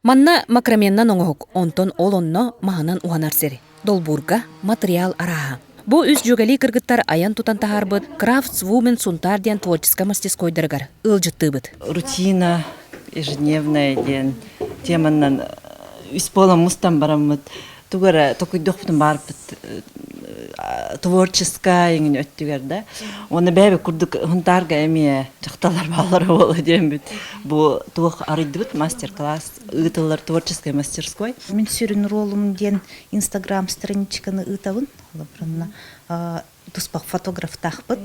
Манна макраменнан оҥоһук, онтон ол онно маһынан уһанар сир, долбуурга матырыйаал арааһа. Бу үс дьүөгэлии кыргыттар айан-тутан таһаарбыт Craftswomen Сунтаар диэн творческай мастерскойдарыгар ыалдьыттыыбыт. Рутина ежедневная диэн теманан үс буолан мустан бараммыт тугу эрэ токуйдуохпутун баарбыт творческай эҥин өттүгэр да уонна бэйэбит курдук Һунтаарга эмиэ дьахталлар бааллара буолуо диэммит бу туох арыйдыбыт мастер-класс ыытыллар творческой мастерской. Мин сүрүн ролум диэн Инстаграм страничканы ыытабын. Холобурунна туспах фотографтаахпыт.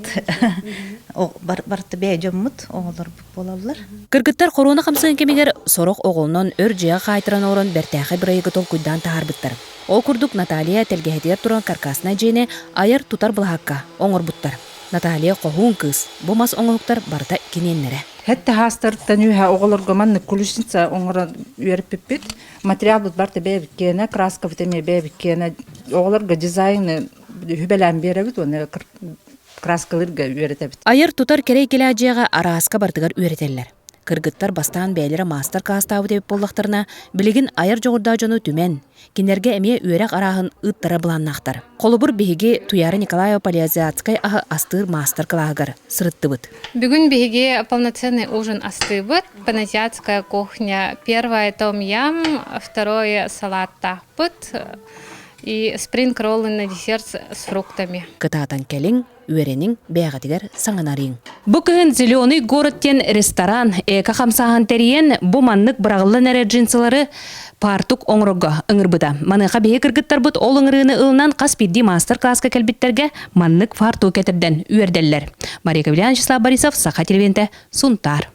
Барыта бэйэ дьоммут, оҕолорбут буолаллар. Кыргыттар хоруона хамсыгын кэмигэр сорох оҕолонон өр дьиэҕэ хаайтаран олорон бэртээхэй бырайыагы толкуйдаан таһаарбыттар. Ол курдук Наталья тэлгэһэтигэр туран каркаснай дьиэни айар-тутар былаһаакка оҥорбуттар. Наталья хоһуун кыыс, бу мас оҥоһуктар барыта киниэннэрэ. Хэт таһаастарыттан үөһэ оҕолорго маннык кулисница оҥорон үөрппүппүт. Материалбыт барыта бэйэбит краскабыт эмиэ бэйэбит киэнэ. Оҕолорго дизайны үбэлээн биэрэбит уонна краскалыырга үөрэтэбит. Айар-тутар кэрэй кэлээдьиэҕэ арааска барытыгар үөрэтэллэр. Кыргыттар бастаан бэйэлэрэ маастар-кылаастаабыт эбит буоллахтарына, билигин айар дьоҕурдаах дьону түмэн, кинилэргэ эмиэ үөрэх арааһын ыыттара былааннаахтар. Холобур, биһиги Туяра Николаева палеоазиатскай аһы астыыр маастар-кылааһыгар сырыттыбыт. Бүгүн биһиги полноценный ужин астыыбыт. Паназиатская кухня. Первое том-ям, второе салаттаахпыт и спринг-роллы на десерт с фруктами. Кытаатан кэлиҥ, үөрэниҥ, бэйэҕитигэр саҥанарыҥ. Бу кыһын «Зеленый город» диэн ресторан эко-хамсааһын тэрийэн, бу маннык быраҕыллан эрэр джинсылары фартук оҥорорго ыҥырбыта. Маныаха биһи кыргыттарбыт ол ыҥырыыны ылынан хас биирдии маастар-кылааска кэлбиттэргэ маннык фартук кэтэрдэн үөрдэллэр. Мария Кавлян, Вячеслав Борисов, Саха телевидениетэ, Сунтаар.